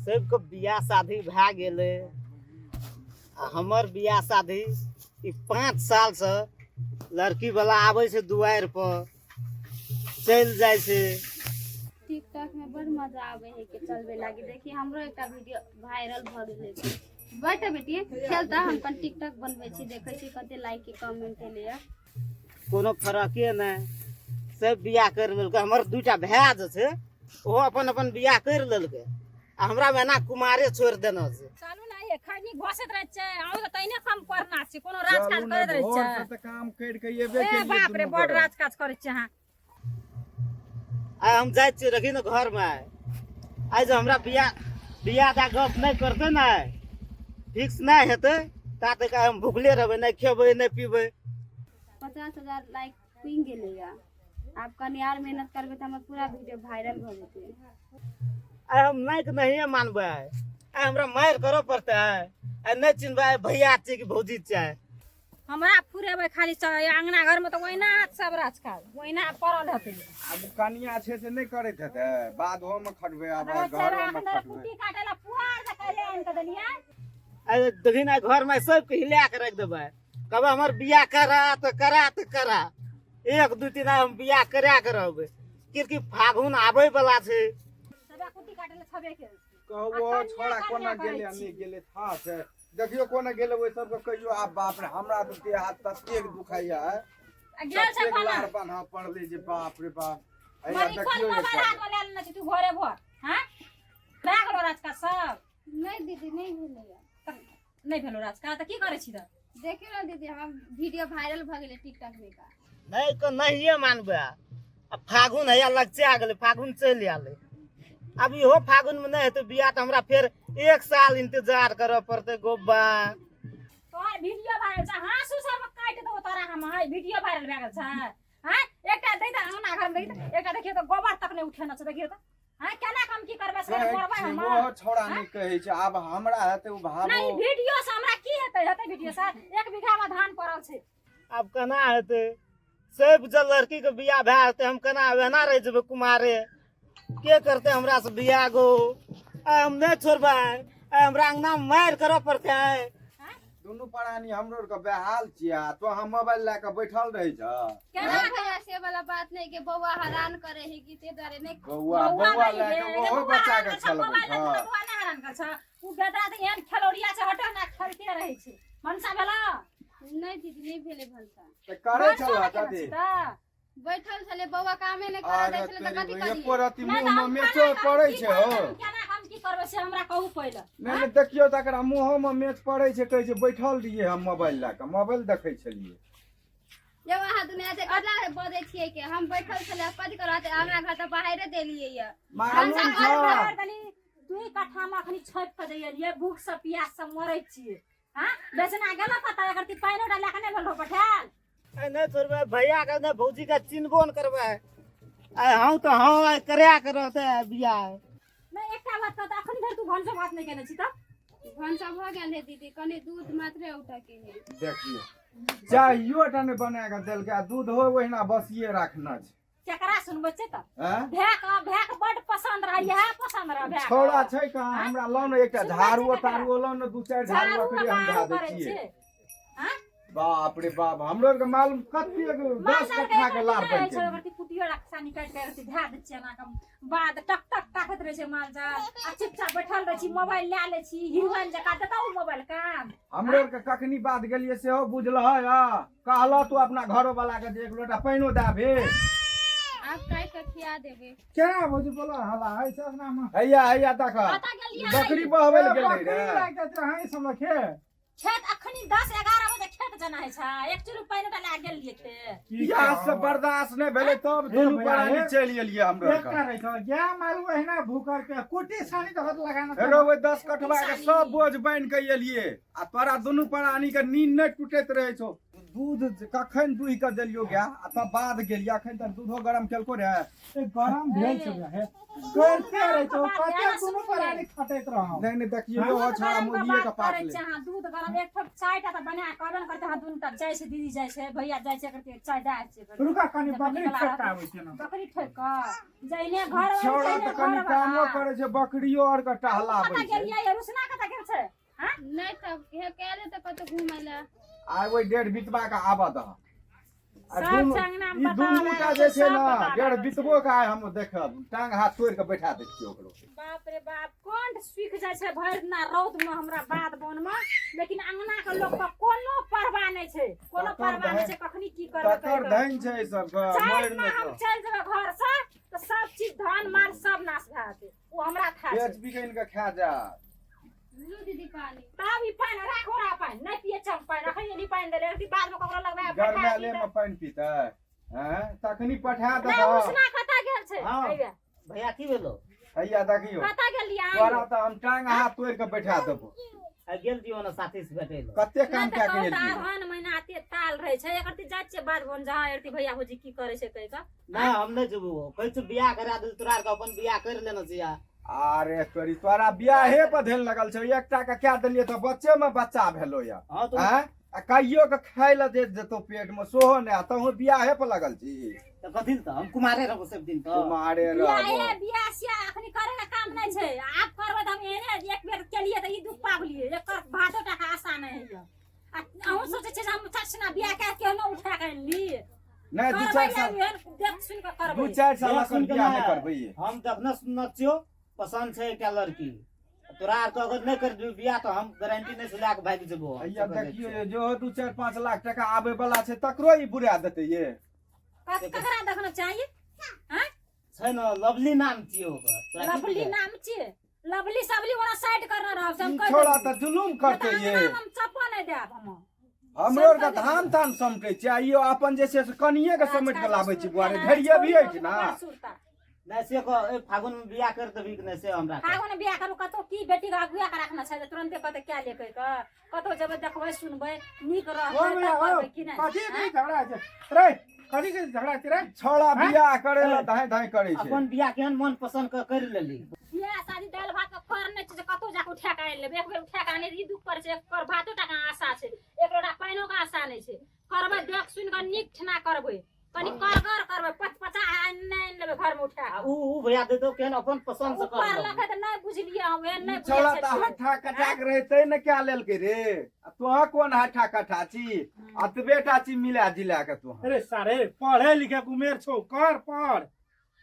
सबके बियाह शादी भए गेलै आ हमर बियाह शादी ई 5 सालसँ लड़की वाला आबै छै दुआरि पर चलि जाइ छै। टिकटॉक में बड़ मजा आवे है के चलबे लागी। देखी हमरो एकटा वीडियो वायरल भ गेलै। बैठ बेटी खेलता, हम अपन टिकटॉक बनबै छी, देखै छी कते लाइक के कमेंट एलैया। कोनो फरके नहि, सब बियाह करि लेलकै। हमर दूटा भाय जे छै ओहो अपन अपन बियाह करि लेलकै आ हमरा एना कुमारे छोड़ि देने छै। चलू ने, ये खैनी घोसैत रहै छै, अहूँ तऽ तहिने काम करना छै, कोनो राज काज करैत रहै भोर छै। से तऽ काम करि के एबे ए केलियै बाप रे, दुनू बड़ गोरा। राज काज करै छियै अहाँ। आइ हम जाइ छियै रखी ने घरमे, आइ आइ जे हमरा बियाह बियाह दा गप नहि करतै ने, फिक्स नहि हेतै ता तक आइ हम भुखले रहबै, नहि खेबै नहि पीबै। 50,000 लाइक पुरि गेलैया। आब कनि आर मेहनत करबै तऽ हमर पूरा वीडियो वायरल भऽ जेतै। आइ हम नहि के नहिए मानबै, आइ आइ हमरा मारि करऽ पड़तै। आइ आइ नहि चिन्हबै आइ भैया छियै कि भौजी छियै। हमरा फुरेबै खाली अंगना घर में तऽ ओहिना हाथ सब राजकाज ओहिना पड़ल हेतै। आब कनिया छै से नहि करैत हेतै, बाधो मे खटबै आब रहै छै घरो मे एखन धरि खटबै। कुट्टी काटै ला पुआर जे काल्हि आनि कऽ देलियै। आइ देखी ने घरमे सबके हिला के राखि देबै, कहबै हमर बियाह करा तऽ करा तऽ करा, 1 2 3 आइ हम बियाह करा के रहबै, कियाकि फागुन आबै वाला छै। सबे कुट्टी काटै ला छबे के कहू आ ओ कनिया छोड़ा कनिया कोना करै गेलै आ छी। नहि गेलै था छै, देखियौ कोना गेलै ओहि सबके कहियो। आब बाप रे, हमरा तऽ देह हाथ ततेक दुखाइया आ गेल छै ततेक कोना लार बान्हऽ पड़लै जे बाप रे बाप। हैया मरी कोन देखियौ मोबाइल एकटा। हाथ में लए लेने छी तू भोरे भोर? हाँ, भए गेलो राजकाज सब? नहि दीदी, नहि भेलैया। नहि भेलो राजकाज तऽ की करै छी तऽ? देखियौ ने दीदी, हमर वीडियो वायरल भऽ गेलै टिकटॉक में का। नहि के नहिए मानबै। आ फागुन हैया लगचा गेलै, फागुन चलि आयल, आब इहो फागुन मे नहि हेतै बियाह तऽ हमरा फेर 1 साल इंतजार करऽ पड़तै। गोबा तोहर वीडियो वायरल छै, हाँसू सब काटि देबो तोरा हम। है वीडियो वायरल भए गेल छै। हाँ, एकटा दै तऽ अंगना घर में देखी तऽ, एकटा देखियौ तऽ गोबर तक नहि उठेने छै। देखियौ तऽ, हाँ, केना कम की करबै से कहै करबै छी, हम। ओहो छौड़ा नहि कहै छै, आब हमरा हेतै ओ भाबो। नहि, वीडियो से हमरा की हेतै? हेतै वीडियो से? 1 बीघा में धान पड़ल छै। आब केना हेतै? सब जब लड़की के बियाह भए जेतै, हम केना एना रहि जेबै कुमारे? के करतै हमरा से बियाह गो? आइ हम नहि छोड़बै, आइ हमरा अंगना मे मारि करऽ पड़तै आइ। दुनू प्राणी हमरो आरके बेहाल छियै आ तो हम मोबाइल लए कऽ बैठल रहै छ। केना नहि भैया, से वाला बात नहीं के बौआ हरान करे है कि ते दुआरे नहीं। बौआ बौआ लए कऽ रे, ओहो बौआ बच्चा के हरान करै छै, खेलबै मोबाइल छ। लए कऽ बौआ नहि हरान करै छै। उ बेदरा तऽ एहन खेलौड़िया छै, हटो ना, खेलते रहै छै। मनसा भेलौ? नहि दीदी, नहि भेलै भनसा। तऽ करै भनसो छलह नहि केने कथी? छी तऽ? बैठल छलै बौआ, कामे नहि करऽ दै अरे छलै तऽ तेरी कथी करियै? एको रति नहि मुँह तऽ मे हम मेचो केना पड़ै की छै हो। करबै? केना हम की करबै से हमरा कहू पहिले। नहि नहि, देखियौ तकरा मुँहो मे मेच पड़ै छै। कहै छै बैठल रहियै हम मोबाइल लए कऽ, मोबाइल देखै छलियै। जब अहाँ दुनिया से कतला बजै छियै के हम बैठल छलै, कथी करत? अंगना घर तऽ बाहरे देलियै ये। मालूम भनसा छौ घर घर कनि 2 कट्ठा मे अखनी छपि कऽ जइलियै, भूख से प्यास से मरै छियै। हाँ, बेचना गेलो कतऽ? एकर ती पानिओ डाला के नहि भेल रहो पठायल। आइ नहि छोड़बै भैया के, नहि भौजी के चिन्हबो नहि करबै। आइ हम तऽ हँ, आइ करा के रहतै आइ बियाह। नहि, एकटा बात कह तऽ, अखन धरि तू भनसो भात नहि केने छी तऽ? भनसा भऽ गेल है दीदी, कनि दूध मात्रे उठऽ के है। देखियौ, चाहियो टा नहि बना कऽ देलकै आ दूधो ओहिना बसिए राखने छै। केकरा सुनबै छै तऽ? आँय? भए के बड पसंद रहे, इएह पसंद रहे भए के। छौड़ा छै कहाँ? हमरा लाउ ने एकटा सुनबै झाड़ू छै केकरा? ताड़ू लाउ ने, 2-4 झाड़ू झाड़ू अखने हम धए बारू दै करै छियै। छै। हाँ? बाप रे बाप, हमरो आरके मालूम कतेक 10 कट्ठा के लाभ रहै बनि छै। गेलै। ओकर कुटियो रक्षा निकालि के अथी धए दै छियै एना कऽ, बाद टक टक ताकैत रहै छै माल जाल आ चुपचाप बैठल रहै छी, मोबाइल लए लै छी हीरोइन जकाँ। देतौ मोबाइल काम? हमरो आरके कखनी बात गेलियै सेहो बुझलह? कहलह तू अपना घरो वाला के जे एक लोटा पानिओ दए भे। आब काटि कऽ खिया देबै। केना भौजी बोला हला है छै अंगना में? हैया हैया देख, कतऽ गेलियै? बकरी बहबै लए गेलै बकरी रे। लागि जाइत रहै सब खेत। खेत अखनी 10-11 बजे खेत जाना है छै, एक चुरू पानि टा लए गेलियै खेत। प्यास से बर्दाश्त नहि भेलै तब हे दुनू भैया, प्राणी हे। चलि एलियै हमरो एक आरके। करै छौ ज्ञा मालू एहिना भूकर के कुटी सानी दहत लगाना। हेरो ओहि 10 कठवा के सब बोझ बान्हि के एलियै आ तोरा दुनू प्राणी के नींद नहि टूटैत रहै छौ। दूध कखन दुहि के देलियो गाय आ तब बाद गेलियै अखन तक दूधो गरम केलको रे। ए, गरम भेल छै हे, करते रहै छै कते दुनू प्राणी खटैत रहौ। नहीं नहीं, देखियो यो दूध छोड़ा गरम के मुर्गिए के बात पाट करै ले। छै अहाँ, दूध गरम एक ठोप चाय टा तऽ बना कहबे ने करते। हाँ, दुनू टा जाइ छै, दीदी जाइ छै, भैया जाइ छै, करते चाय दए छै करते। रुका कनि, बकरी निकला ठेक आबै छै ने। बकरी ठोक कऽ जइने घर वाली, छौड़ा तहिने तऽ कनि घर कामो वाला। करै छै, बकरियो आर के टहलाबै कतऽ छै। गेलियै ये? रुसना कतऽ गेल छै? हाँ? नहि तऽ हे कएले तऽ कतौ घुमै लए। आइ ओहि डेढ़ बितबा के आबऽ दह आ सब दुनू चंगना मे ई बता दुनू टा रहल जे छै, छै सब ने बता डेढ़ रहल छै। बितबो के आइ हम देखब, टांग हाथ तोड़ि के बैठा दै छियै ओकरो। बाप रे बाप, कंठ सूखि जाइ छै भरि दिना रौद मे हमरा बाध बन मे, लेकिन अंगना के लोक के कोनो परवाह नहि छै, कोनो तकर परवाह नहि धैन छै कखनी की करबै तकर कहि कऽ। धैन छै एहि सबके चारि मरि दिना नहि हम तऽ चलि जेबै घर से तऽ सब चीज धान माल सब नाश भए जेतै, ओ हमरा था छै। बेच बिकैन के खा जा। लू दीदी पानी। तब ई पानि राखो रा, पानि नहि पिए छै हम पानि, अखन एली पानि देले, एकटी बाद मे ककरो लगबै पठा गरमाले दी मे पानि पीतै हैं तखनी पठा तऽ। नहि दह। उसना कतऽ गेल छै? हाँ। अइबे। भैया, की भेलो? हैया देखियो। कतऽ गेलियै? तोरा तऽ हम टांग हाथ तोड़ि के बैठा देबो। आ गेल दियो ने साथी से भेटै लए। कते काम नहि तऽ कए के कहू तऽ एलियै? अगहन महीना एते ताल रहै छै, एकरती जाइ छियै बाध बन जहाँ एकरती भैया भौजी की करै छै कहि कऽ। नहि, हम नहि जेबो, कहै छियौ बियाह करा देल तोरा आरके, अपन बियाह करि लेने छियै। अरे तोरी, तोरा बियाहे पर धैल लगल छौ। एकटा के कए देलियै तऽ बच्चे मे बच्चा भेलो या। हाँ तो आँय? आ कहियो के खाय लए दे देतौ पेट मे सेहो नहि, आ तहूँ बियाहे पर लगल छी। तऽ कथी तऽ हम कुमारे रहबो सब दिन तऽ। कुमारे बियाहे रहबो। बियाह सियाह अखनी करे के काम नहि छै। आब करबै तऽ हम एहने एक बेर केलियै तऽ ई दुख पाबलियै, एकर भातो टाका आशा नहि होइया। आ अहूँ सोचै छियै जे हम चटसना बियाह कए केहनो उठा कऽ आनि ली। नहि, दू करबै चारि साल एहन देख सुनि कऽ करबै। दू चारि साल देख एखन सुनि कऽ बियाह नहि नहि। करबै। हम देखने सुनने छियौ, पसन्द छै एकटा लड़की। तोरा आरके अगर नहि करबी बियाह तऽ हम गारंटी नहि छै, लए कऽ भागि जेबो हम। हैया देखियौ ये, जो दू चारि पाँच लाख टका आबै वाला छै तकरो ई बुरा देतै ये। ककरा देखना चाहिए? हाँ? छै ने, लवली नाम छियै ओकर। तोरा की लवली बुझाइ? नाम छियै? लवली सबली ओना साइड करना रहब से हम ई कहि छोड़ा देलियै। तऽ जुलुम नहि करतै तऽ ये। अंगनामे हम चप्पल नहि देब हम। हमरो आरके धान तान समटै छै आ इहो अपन जे छै से कनिये के समटि के लाबै छै। बुआरे ढेरिये भी अछि ना। बड़ सुरता। नहि से कह, एहि फागुन मे बियाह कर देबही कि नहि से हमरा कह। फागुन बियाह करू कतौ की बेटी के अगुआ के रखना छै जे तुरन्ते कहतै क्या ले कहि कऽ? कतौ जेबै, देखबै सुनबै, नीक ओ रहतै भैया तब ओ करबै कि नहि? कथी के झगड़ा छै रे? कथी के झगड़ा छै रे? छौड़ा बियाह करे ला धाँय धाँय करै छै। अपन बियाह केहन मन पसन्द के कर लेली। बियाह शादी दालि भात के कर नहि छै जे कतौ जाके उठा के आनि लेबै। एक बेर उठा के आनि ई दुख पड़ै छै, एक भातो टा के आशा छै, एक लोटा पानिओ के आशा नहि छै। करबै देख सुनि कऽ, नीक ठेना करबै, कनि करगर करबै, पच पचा आनि नहि आनि लेबै घरमे उठा आ कऽ। ऊ ऊ भैया देतौ केहन अपन पसन्द से ऊपर कर लखै तऽ नहि बुझलियै हम, एहन नहि ई छौड़ा बुझै तऽ छै। हट्ठा कट्ठा के रहै तै ने कए लेलकै रे, आ तोहर कोन हट्ठा कट्ठा छी? अतबे टा छी मिला जिला के तोहर। अरे सारे, पढ़े लिखे के उमेर छौ, कर पढ़,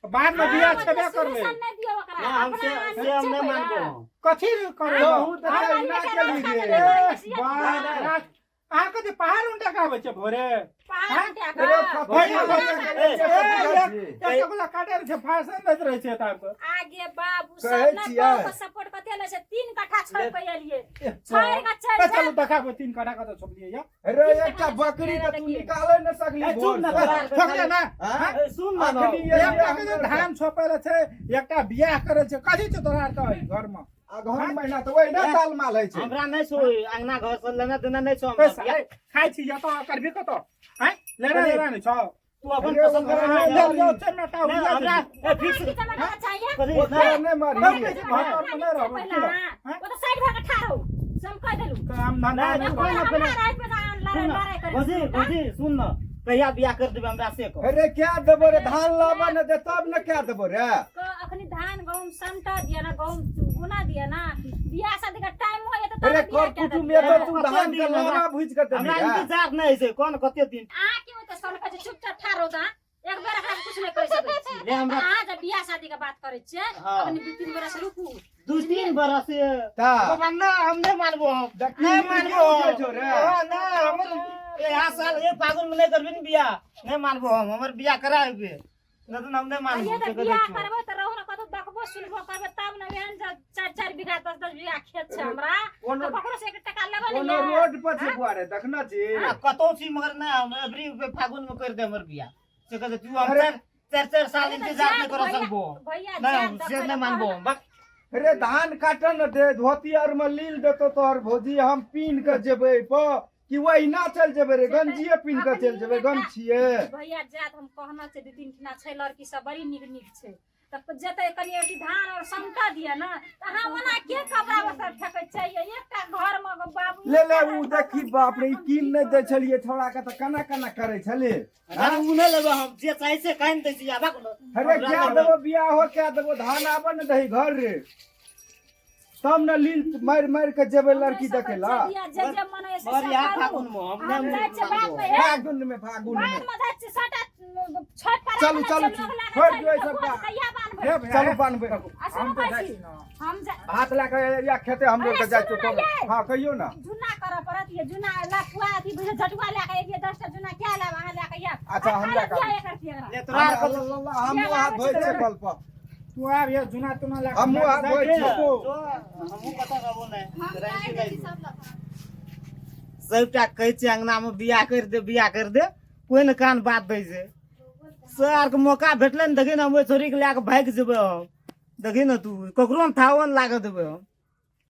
बाद में बियाह छेबे करले। सोल्यूशन नहि दियौ ओकरा। ना हम अपना से नीक से हम छै नहि पहिला। मानबो। कथी करे? तोहू तऽ घरवाली तहिना के केलही राखा रे। देने। अहाँके जे पहाड़ उंटा के आबै छै भोरे। पहाड़ उठा कऽ। रे फफा भैया, भैया भैया, के ए, बुझल छी। एक गोला काटे रहै छै, फांसन दैत रहै छै ताबके। आगे बाबू कहै सब नहि छियै। बाबू सपोर्ट कते लै छै? 3 कट्ठा छोड़ि कऽ एलियै, छोड़ि कऽ चलि चलू जा। देखाबो, 3 कट्ठा कतऽ छोपलियै या। रे एकटा बकरी के तू निकाले न सकली ए, चुप भोर न से। तोरा आरके छोपलियै ना? आँय? ए, सुन ना अखनी एकटा के जे धान छोपै लए छै, एकटा बियाह करै छै, कथी छै तोरा आरके घर मे? अगहन महीना तऽ ओहिना ताल माल होइ छै। हमरा नहि छौ ओहि अंगना घर से लेना देना नहि छौ हमरा। ए साले, खाइ छी या तऽ करबी कतऽ? आँय, लेना देना नहि छौ? तू अपन अरे पसंद कर। ओ ले लो, चमेटा नहि उड़िया हमरा देबही। ए फिक्स की चमेटा चाहिए? कथी ओकरा नहि नहि मारही। सब किछु घर पर नहि रहबो की पहिला रह? ओ तऽ साइड भए कऽ ठाढ़ हो से हम कहि देलहुँ। काम धंधा नहि, नहि नहि, करू। नहि, हमरा राति में लड़ाई सुन ना, लड़ाई करै भौजी भौजी सुन ना, कहिया बियाह कर देबै हमरा से कह। अरे क्या देबो रे, धान लाबऽ ने दे तब ने क्या देबो रे। अखनी धान गहूम समटा दिया ना, गहूम बुना दिया ना, बियाह शादी का टाइम हो जेतै अरे तब बियाह कर कए कुटुम देतियै। एतौ तू कते धान के दिन लाबा हमरा- भुजि के देबही हमरा रे। इंतजार नहि छै कोन कते दिन। अहाँ की ओतऽ सनकै छै? चुपचाप ठाढ़ हो तऽ एक बेर एकरा कुछ नहि कहि सकै छी। ले हमरा अहाँ जब बियाह शादी के बात करै छियै हाँ। अखनी 2-3 बरस रुकू। 2-3 बरस ता बाबा ना, हम नहि मानबो हम। देखी नहि मुर्गी मानबो उठै छौ रे। हाँ, ना हमर यहाँ साल ए फागुन में नहीं करबी ने बियाह, नहीं मानबो हम। हमर बियाह करा हेबे नहीं तो हम नहीं मानबो। आइए तऽ से कहै बियाह छियौ। करबै तऽ रहू ने कतौ, देखबो सुनबो करबै तब ने। एहन जे 4-4 बीघा 10-10 बीघा खेत छै हमरा कोनो तऽ ककरो से एक टका लेबै कोनो ने। रोड पर छै बुआ रे, देखना छी। आ, कतौ छी मगर नहीं, हम एवरी फागुन में कर दे हमर बियाह से कहै तू। हम अरे- चार चार चार साल अरे तऽ इंतजार नहीं जात कर भैया- सकबो। भैया नहीं जात हम से देखै नहीं लए मानबो तहन हम बक। रे धान काटऽ न दे, धोती आर में लील देतो तोहर भौजी, हम पीन के जेबै पर कि कि ओहिना चलि जेबै रे, गंजिए पिन्ह कऽ चलि जेबै, गमछिए। भैया जात हम कहना छै, 2-3 ठिना छै लड़की सब बड़ी नीक नीक छै, तऽ जेतै कनि अथी धान और समटा दिअ ने, तऽ अहाँ ओना के कपड़ा वस्त्र फेकै छै एकटा घर मे बाबू? ले ले, उ देखी, बाप रे, ई कीन नहि दै छलियै छौड़ा के तऽ केना केना करै छलै। अरे उ नहि लेबै हम, जे चाहै से कानि दै छी, आबा कोनो। अरे क्या देबो, बियाह हो क्या देबो, धान आबऽ ने दही घर रे, तब ने लील मारि मारि के जेबै लड़की देखे ला। जे जे मन है से मगर सब यहाँ करू। फागुन में हम हम नहि जाइ छियै बाद में, हे, फागुन में, फागुन में। बाद में जाइ छियै, सभटा छठि पर चलू, आबै चलू, छै, लोक लए कऽ छोड़ि चलि दियौ ई कऽ सबटा। भोज कहिया बान्हबै? हे, चलू बान्हबै। आ सुनू, हम तऽ कहै जाइ छी, छी ने। हम जा भात लए कऽ या खेते हमरो अरे के जाइ सुनू छियौ। ने यै। हँ, कहियौ ने। जुन्ना करऽ पड़त ये, जुन्ना लफुआ अथी बुझे झटुआ लए कऽ एलियै, 10टा जुन्ना क्या लाब अहाँ लए कऽ आयब। अच्छा, हम लए कऽ आब। एकर एकरा। ले तोरा आर कतौ। हमहूँ हाथ धोइ छियै कल पर। तू आब ये जुना तुना लए कऽ। हमहूँ हाथ धोइ जाइ छियै। छियौ। जो, हमहूँ कतऽ रहबो नहि। हम काटि दै छी सब लफड़ा। सबटा कहै छै अंगना मे बियाह करि दे, बियाह करि दे, कोइ ने कान बात दै छै। सर के मौका भेटलै ने, देखी ने, हम ओहि छोरीके लए कऽ भागि जेबै हम। देखी ने तू, ककरो ने थाहो ने लागऽ देबै हम।